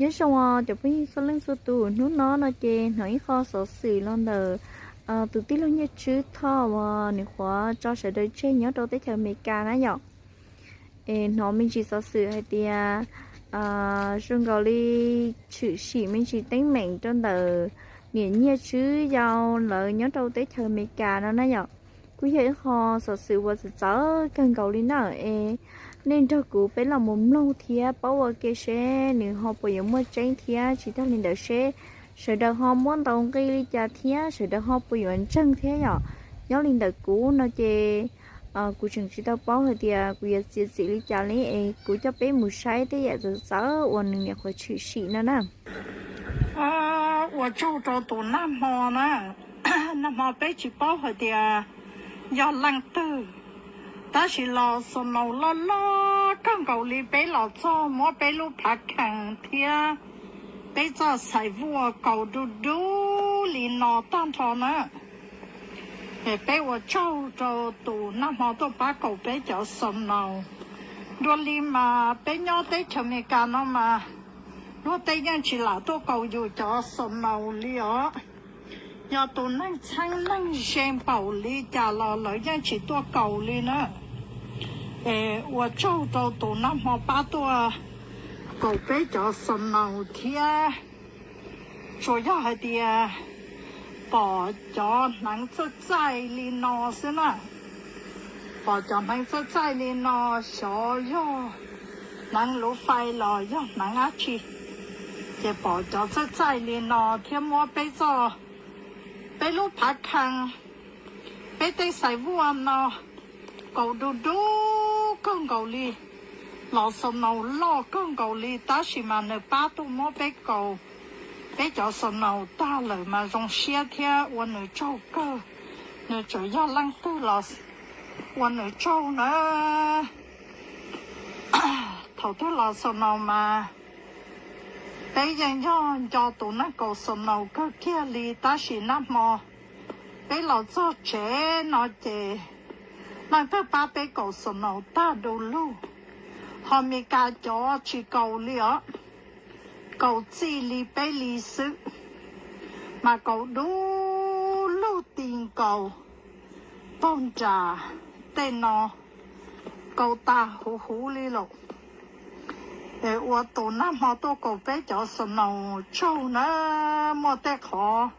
Nyob zoo os cov phooj ywg txhua leej txhua tus, hnub no no ces hnov ib qho xov xwm los ntawm tus tij laug Nyiaj Tswb Thoj uas nws qhuav tso sawv daws tseg nyob rau teb chaws Amelikas na yom. Es hnov me ntsis xov xwm hais tias zoo nkaus li tshwm sim me ntsis teeb meem rau ntawm niam Nyiaj Tswb Yau lawv nyob rau teb chaws Amelikas no na yom. Kuj yog ib qho xov xwm uas txawv txawv kawg nkaus li na. Es nej nrog kuv peb los mus mloog thiab paub ua ke seb nws ho puas yuav muaj tseeb thiab tsis tag li ntawd seb sawv daws ho muab ntaus nqi li cas thiab sawv daws ho puas yuav ntseeg thiab yom. Nyob li ntawm kuv no ces kuv tseem tsis tau paub hais tias kuv yuav txiav txim li cas li es kuv coj peb mus saib tej yam txawv txawv uas nws nyuam qhuav tshwm sim no na. Ua tsaug rau tus nag hmo na, nag hmo peb tsis paub hais tias yog leej twg, tab sis los snow loj loj kawg nkaus li, peb los txog muab peb lub phav khees thiab peb txoj xaiv vuaj kaus du du li no tag nrho na. Es peb ua tsaug rau tus nag hmo tuaj pab kaus peb cov snow. Dua li mas peb nyob teb chaws Amelikas no mas luag tej yeej tsis lam tuaj kaus yus cov snow li os. Yog tus neeg txheeb neeg ze npaum li cas los lawv yeej tsis tuaj kaus li na. Es ua tsaug rau tus nag hmo pab tuaj kaus peb cov snow thiab. Tsuas yog hais tias pom cov hneev txaij txaij li no xwb na. Pom cov hneev txaij txaij li no, xyov yog hneev luv fais los yog hneev dab tsi, ces pom cov txaij txaij li no thiab muab peb txoj, peb lub phav khees, peb tej xaiv vuaj no kaus du du kawg nkaus li, los snow loj kawg nkaus li, tab sis mas nws pab tuaj muab peb kaus, peb cov snow tag lawm mas zoo siab thiab ua nws tsaug kawg. Nws tseem yog leej twg los ua nws tsaug na. Thaum twg los snow mas peb yeej yog nco tus neeg kaus snow kawg kiag li, tab sis nag hmo peb los txog tsev no ces leej twg pab peb kaus snow tag du lug. Ho Meskas cov tsis kaus li os, kaus txij li peb li xwb, mas kaus du lug ti nkaus taug nram tej no, kaus tas huv huv li lawm. Es ua tus nag hmo tuaj kaus peb cov snow tsaug na, muaj tej qhov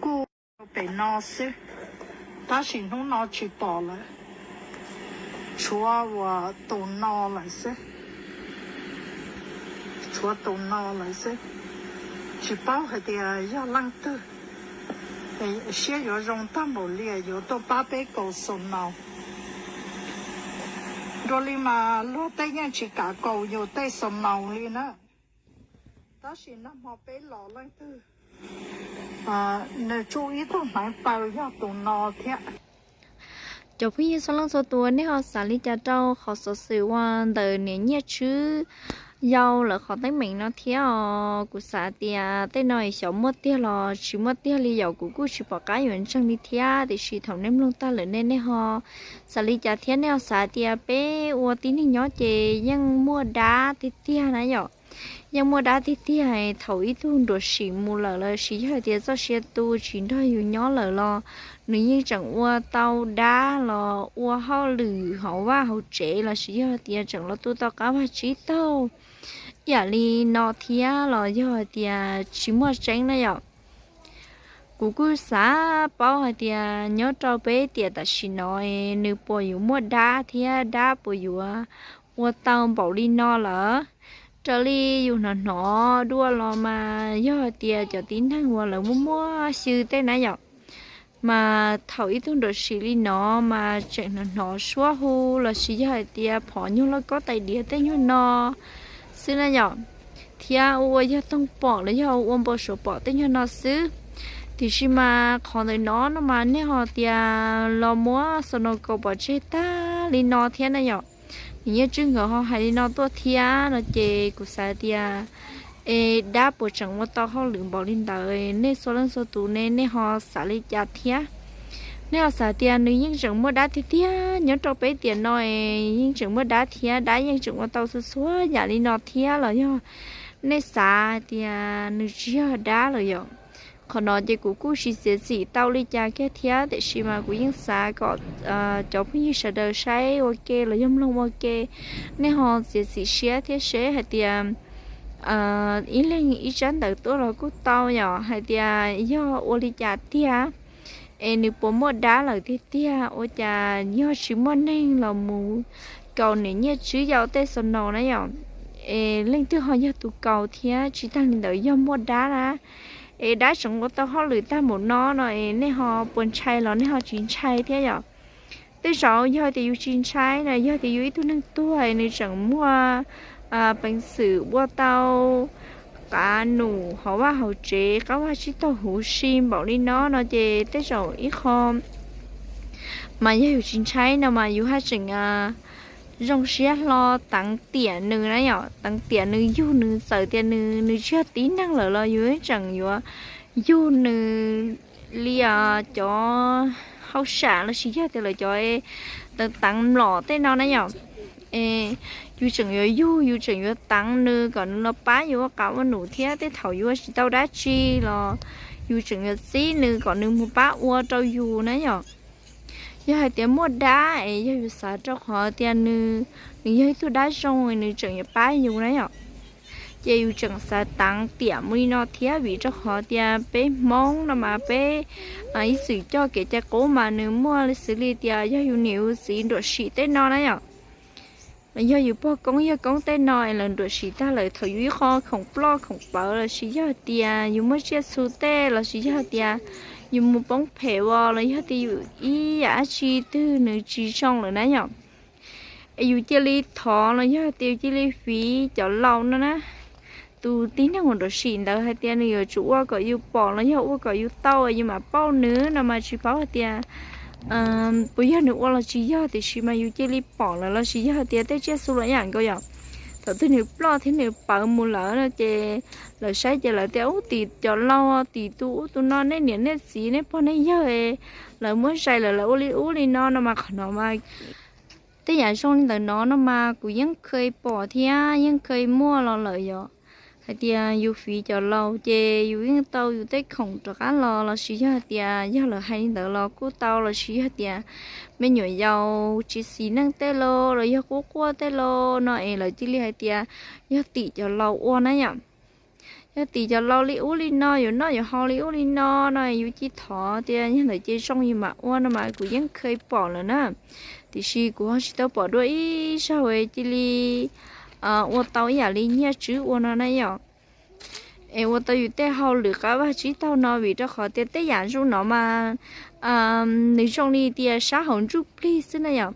kuj pem no xwb, tab sis hnub no tsis pom lawm, tshuav ua tus no lawm xwb. Tshuav tus no lawm xwb, tsis paub hais tias yog leej twg. Siab yuav zoo tag npaum li yuav tuaj pab peb kaus snow. Dua li mas luag tej yeej tsis kam kaus yus tej snow li na. Tab sis nag hmo peb los leej twg nws tsuj ib tug hneev paws yog tus no thiab. Cov phooj ywg txhua leej txhua tus, nej ho xav li cas rau qhov xov xwm uas ntawm niam Nyiaj Tswb Yau lawv qhov teeb meem no thiab os? Kuv xav tias tej no xyov muaj tiag los tsis muaj tiag li yom, kuv kuj tsis pom qab yuav ntseeg li thiab, tiam sis thaum nej mloog tag lawm nej, nej ho xav li cas thiab? Nej ho xav tias peb ua tib neeg nyob ces yeej muaj dab tiag tiag na yom? Yeej muaj dab tiag tiag, thaum ib tug nruam sim mus lawm los sis yog hais tias txoj sia tu tsis nrog yus nyob lawm los nws yeej tseem ua tau dab los ua hauj lwm hauv vaj hauv tsev los sis yog hais tias tseem los tu tau qab vag tsib taug ib yam li no thiab los yog hais tias tsis muaj tseeb na yom? Kuv kuj xav paub hais tias nyob rau peb tiam tam sim no nws puas yuav muaj dab thiab dab puas yuav ua tau npaum li no lawm. Raws li yus hnov hnov dua los mas yog hais tias cov tib neeg uas lawv muaj muaj xyw tej na yom, mas thaum ib tug nruam sim li no mas tseem hnov hnov suab hu los sis yog hais tias phom nyuag lauj kaub tais diav tej nyuag no xwb na yom, thiab ua yog toog pom los yog ua npau suav pom tej nyuag no xwb. Tiam sis mas qhov ntawm no no mas nej ho tias los muab xo no kaus pov tseg tag li no thiab na yom. Nws Nyiaj Tswb nkawd ho hais li no tuaj thiab no ces kuv xav tias es dab puas tseem ua tau hauj lwm npaum li ntawd? Nej txhua leej txhua tus ne, nej ho xav li cas thiab? Nej ho xav tias nws yeej tseem muaj dab tiag tiag nyob rau peb tiam no es yeej tseem muaj dab thiab dab yeej tseem ua tau txhua txhua yam li no thiab los yog nej xav tias nws tsis yog dab lawm yom. Qhov no ces kuv kuj tsis txiav txim tau li cas kiag thiab, tiam sis mas kuv yeej xav kom cov phooj ywg sawv daws saib ua ke los yog mloog ua ke, nej ho txiav txim siab thiab seb hais tias ib leeg ib tsab ntawv tuaj los kuj tau yom, hais tias yog ua li cas tiag, es nws puas muaj dab lawm tiag tiag, ua cas yog tsis muaj neeg los mus kaus niam Nyiaj Tswb yau tej xo no na yom. Es leej twg ho yog tus kaus thiab, tsis tag li ntawd yog muaj dab na, es dab tseem ua tau hauj lwm tag npaum no no es nej ho puas ntshai los nej ho tsis ntshai thiab yom. Tej zaum yog tias yus tsis ntshai no, yog tias yus ib tug neeg tuag nws tseem muaj peev xwm ua tau qav num hauv vaj hauv tsev, qab vaj tsib taug huv si npaum li no no ces tej zaum ib qho mas yog yus tsis ntshai no mas yus haj tseem zoo siab hlo teev tiam nws na yom, teev tiam nws yug nws, txawm tias nws tsis yog tib neeg lawm los yus tseem yuav yug nws li cov hauj sam lossis yog tias lawv cov teev teev mlom tej no na yom. Es yus tseem yuav yug, yus tseem yuav teev nws kom nws los pab yus ua qav ua num thiab tej thaum yus ua tsis tau dab tsi los yus tseem yuav txib nws kom nws mus pab ua rau yus na yom. Yog hais tias muaj dab es yog yus xav rau qhov tias nws, nws yog ib tug dab zoo nws tseem yuav pab yus na yom, ces yus tseem xav teev tiam mus li no thiab, vim rau qhov tias peb Hmoob no mas peb ib txwm coj kev cai qub mas nws muaj xws li tias yog yus niam yus txiv nruam sim tej no na yom, los yog yus pog koob yawg koob tej no es lawv nruam sim tag lawm thaum yus ib qho khoom ploj khoom plawv lossis yog tias yus muaj tsiaj txhu tej lossis yog tias yus mus poob phem os los yog tias yus ib yam dab tsi twg nws tsis zoo lawm na yom, es yus cia li thov los yog tias yus cia li fiv cov laus no na. Tus tib neeg uas nruam sim ntawd hais tias nws yuav tsum ua kom yus pom los yog ua kom yus tau yus mam pauj nws no mas tsis paub hais tias puas yog nws ua los tsis yog, tiam sis mas yus cia li pom lawm lossis yog hais tias tej tsiaj txhu los ib yam nkaus yom. Thaum twg nws ploj thiab nws plawv mus lawm no ces lawv saib ces lawv tias ub tim cov laus, tim tus ub tus no, nej niam nej txiv nej pog nej yawg lawv muab zais lawm lawv ua li ub li no no mas qhov no mas tej yam zoo li ntawd no no mas kuv yeej kheev pom thiab yeej kheev muaj los lawm yom. Hais tias yus fiv cov laus ces yus yeej tau yus tej khoom rov qab los lossis yog hais tias yog lawv hais li ntawd los kuj tau lossis yog tias me nyuam yaus tsis xis neej tej los los yog quaj quaj tej los no es lawv cia li hais tias yog tim cov laus ua na yom. Yog tim cov laus li ub li no, yuav noj yuav haus li ub li no no yus cia thov tias yog ntawd ces zoo yus mam ua no mas kuv yeej kheev pom lawm na. Tiam sis kuv ho tsis tau pom dua ib zaug cia li ua tau ib yam li Nyiaj Tswb ua no na yom. Es ua tau yus tej hauj lwm qab vaj tsib taug no vim rau qhov tias tej yam zoo no mas nws zoo li tias sab hauv ntsuj plig xwb na yom.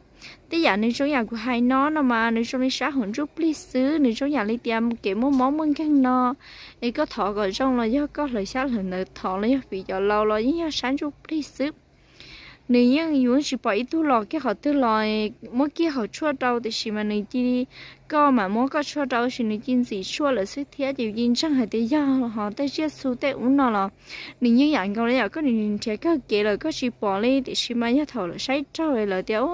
Tej yam nws zoo yam kuv hais no no mas nws zoo li sab hauv ntsuj plig xwb, nws zoo yam li tias kev muaj mob muaj nkeeg no es koj thov kom zoo los yog koj hlawv xyab hlawv ntawv thov los yog fiv cov laus los yeej yog sab ntsuj plig xwb. Nws yeej, yus tsis pom ib tug los kiag qhov twg los muab kiag hauv tshuaj rau, tiam sis mas nws cia li, koj mam muab koj tshuaj rau sis nws cia li ntxim tshuaj lawm xwb thiab ces yus cia li ntseeg hais tias yog ho tej tsiaj txhu tej ub no los nws yeej yam nkaus li yom. Koj nim nrhiav kawg kev lawm koj tsis pom li, tiam sis mas yog thaum lawv saib raug lawv tias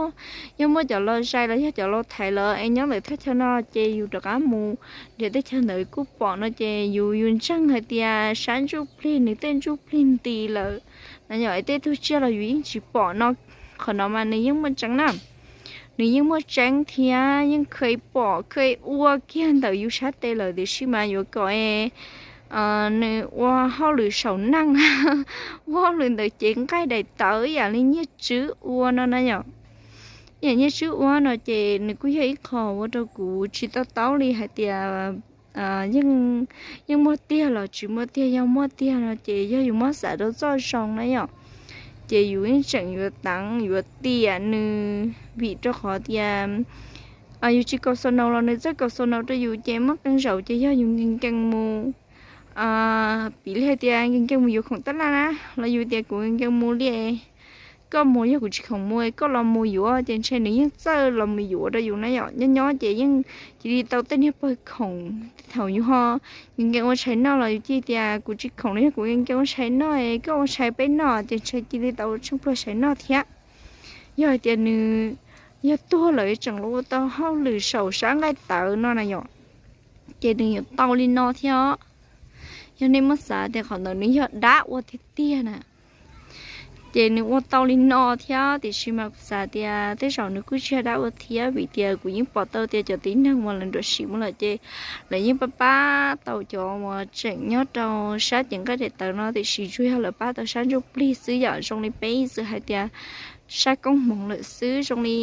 yog muaj cov laus zais los yog cov laus thaiv lawm es nyob ntawm thaj chaw no ces yus rov qab mus nrhiav teb chaws ntawd kuj pom no ces yus, yus ntseeg hais tias sab ntsuj plig nws tej ntsuj plig nti lawm na yom, es tej tug tsiaj los yus yeej tsis pom no. Qhov no mas nws yeej muaj tseeb na, nws yeej muaj tseeb thiab yeej kheev pom kheev ua kiag ntawm yus sab tes lawm, tiam sis mas yuav kom nws ua hauj lwm saum neeg, ua hauj lwm ntawm cev nqaij daim tawv ib yam li Nyiaj Tswb ua no na yom. Ib yam Nyiaj Tswb ua no ces nws kuj yog ib qho ua rau kuv tsis to taub li hais tias yeej, yeej muaj tiag los tsis muaj tiag, yog muaj tiag no ces yog yus muab xav rau txoj zoo na yom, ces yus yeej tseem yuav teev yuav tiam nws, vim rau qhov tias yus tsis kaus xaus naus los nws txawj kaus xaus naus rau yus ces muaj qee zaum ces yog yus nkees nkees mus, piv li hais tias nkees nkees mus yuav khoom tab laj na, los yus tias kuv nkees nkees mus li, koj mus, yog kuv tsis khoom mus koj los mus yuav ces ntshe nws yeej txawj los mus yuav rau yus na yom. Nyob nyob ces yeej cia li tau tej niag pawg khoom, tej thaum yus ho nkees nkees ua tshais noj los yus cia li tias kuv tsis khoom los yog kuv nkees nkees ua tshais noj, koj ua tshais peb noj ces ntshe cia li tau tsheej pluag tshais noj thiab. Yog hais tias nws yog tuag lawm tseem los ua tau hauj lwm saum sab nqaij tawv no na yom, ces nws yuav tau li no thiab. Yog nej muab xav tias qhov ntawd nws yog dab ua tiag tiag na, ces nws ua tau li no thiab. Tiam sis mas kuv xav tias tej zaum nws kuj tsis yog dab ua thiab, vim tias kuv yeej pom tau tias cov tib neeg uas lawv nruam sim mus lawm ces lawv yeej pab pab tau cov uas tseem nyob rau sab cev nqaij daim tawv no, tiam sis tsuas yog lawv pab tau sab ntsuj plig xwb yom. Zoo li peb ib txwm hais tias sab koob hmoov lawm xwb, zoo li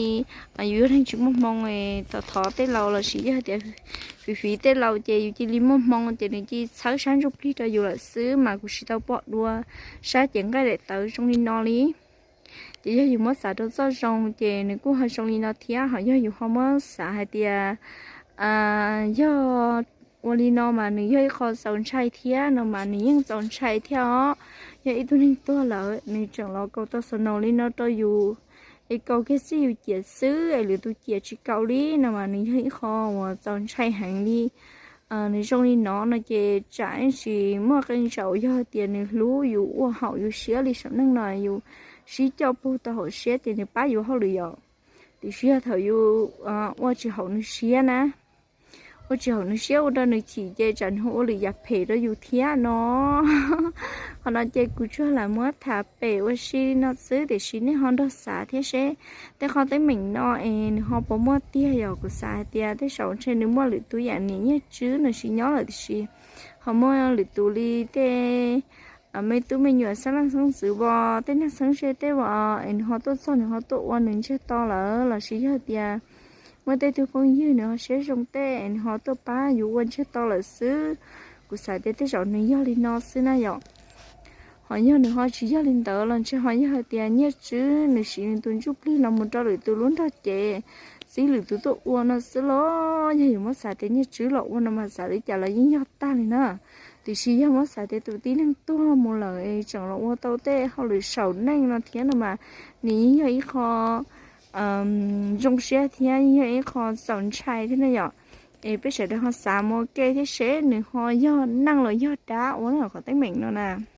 yus yog neeg tsis muaj hmoo, thov thov tej laus lossis yog tias fiv fiv tej laus ces yus cia li muaj hmoo ces nws cia li txhawb sab ntsuj plig rau yus lawm xwb, mas kuv tsis tau pom dua sab cev nqaij daim tawv zoo li no li. Ces yog yus muab xav rau txoj zoo ces nws kuj ho zoo li no thiab. Ho yog yus ho muab xav hais tias yog ua li no mas nws yog ib qho txaus ntshai thiab no mas nws yeej txaus ntshai thiab os. Yog ib tug neeg tuag lawm nws tseem los kaus tau snow li no rau yus, es kaus kiag xwb yus ciam xwb es lwm tus ciam tsis kaus li no mas nws yog ib qho uas txaus ntshai heev li. Nws zoo li no no ces tsam ib ntsis muaj qee zaus yog tias nws hlub yus ua haum yus siab li saum neej no, yus sib coj puag tau hauv siab ces nws pab yus hauj lwm yom. Tiam sis yog thaum yus ua tsis haum nws siab na, ua tsis haum nws siab ua rau nws chim ces tsam nws ua lwm yam phem rau yus thiab no. Qhov no ces kuv tsuas lam muab tham pem ua si li no xwb, tiam sis nej ho nrog xav thiab seb tej qhov teeb meem no es nws ho puas muaj tiag. Yog kuv xav hais tias tej zaum ntshe nws muaj lwm tus yam niam Nyiaj Tswb nws sim nyob lawm, tiam sis ho muaj lwm tus li tej me tub me nyuam xeeb leej xeeb ntxwv vos, tej neeg txheeb ze tej vos es nws ho tuaj txog nws ho tuaj ua nws ntsiag to lawm, lossis yog tias muaj tej tug phooj ywg nws ho siab zoo tej nws ho tuaj pab yus ua ntsiag to lawm xwb. Kuv xav tias tej zaum nws yog li no xwb na yom. Ho yog nws ho tsis yog li ntawd los ntshe ho yog hais tias Nyiaj Tswb nws siv nws tus ntsuj plig los mus rau lwm tus lub nrog cev, txib lwm tus tuaj ua no xwb los. Yog yus muab xav tias Nyiaj Tswb los ua no mas xav li cas los yeej yog tag li na. Tiam sis yog muab xav tias tus tib neeg tuag mus lawm es tseem los ua tau tej hauj lwm saum neej no thiab no mas nws yeej yog ib qho zoo siab thiab yeej yog ib qho txaus ntshai thiab na yom. Es peb sawv daws ho xav mus ua ke thiab seb nws ho yog neeg los yog dab ua na qhov teeb meem no na.